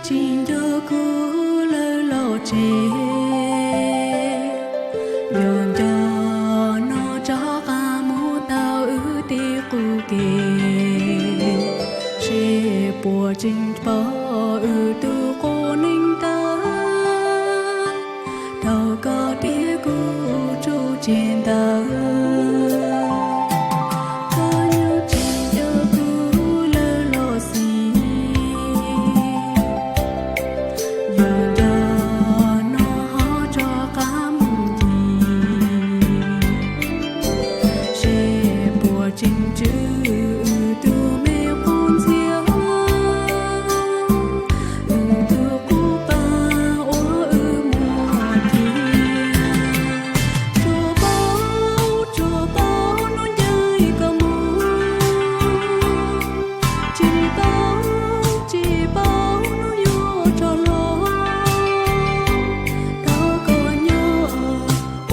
Tsis nco kuv lawm los tsev, yog nco no rov qab mus tau wb tej qub kev, seb puas tseem pom wb tus qub neej tawg, thaum koj thiab kuv tsuj ci ntawd. Koj nyob tsis nco kuv lawm los xij, yog nco no ho rov qab mus ncig, seb puas tseem tswj wb tus me qub ntxhias, wb tus qub pab uas wb muaj cia. Tsuas paub, tsuas paub hnub ncaim koj mus, tsis paub, tsis paub hnub yuav rov los. Thov koj nyob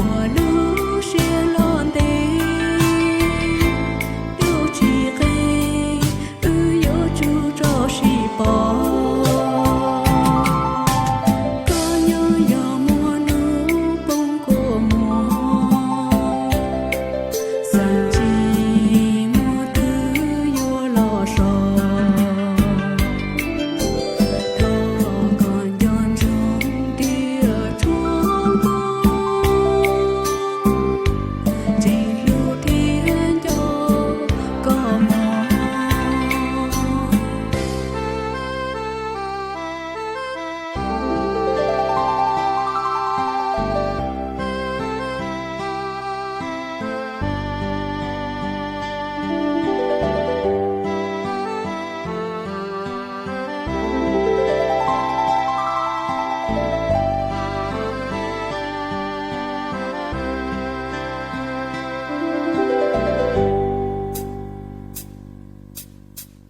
ua lub siab los ntev, lub tsis qeeb wb yuav tsum rov sib pom. Koj nyob yog muaj hnub poob kua muag, xav ntsis muaj twg yuav los so. Thov koj nco ntsoov tias tshuav kuv, tseem hlub thiab nco koj mog.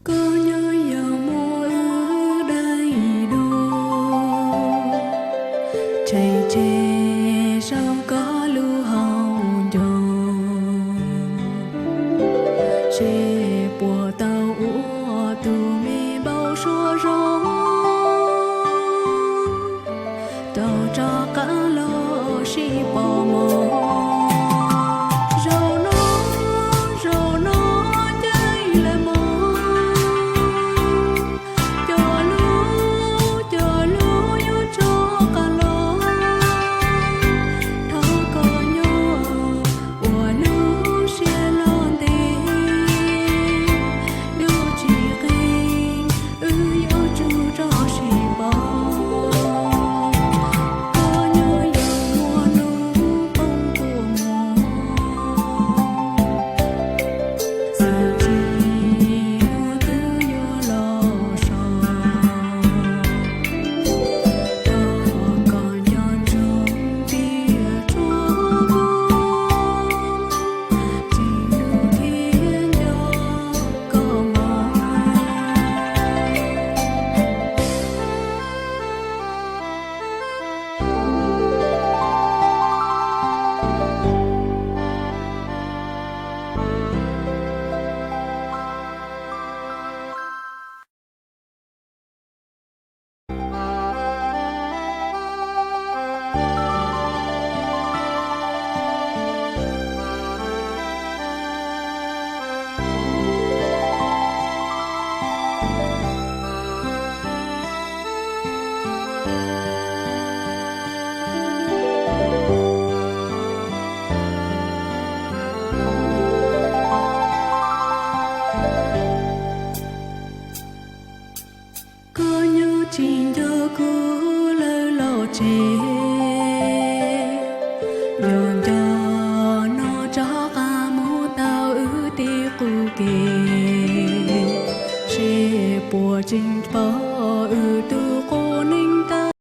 Koj nyob yog muaj wb dab ib du, tshem tshem saum koj lub hauv ncoo, seb puas tau ua tus me npau suav zoo, rov rov qab los sib pom mog. Zaum no, zaum no ncaim lawm mog, cov lub, cov lub yuav rov qab los. Thov koj nyob ua lub siab los ntev, lub tsis qeeb wb yuav tsum rov sib pom. Koj nyob yog muaj hnub poob kua muag, xav ntsis muaj twg yuav los so. Thov koj nco ntsoov tias tshuav kuv, tseem hlub thiab nco koj mog. Koj nyob tsis nco kuv lawm los tsev,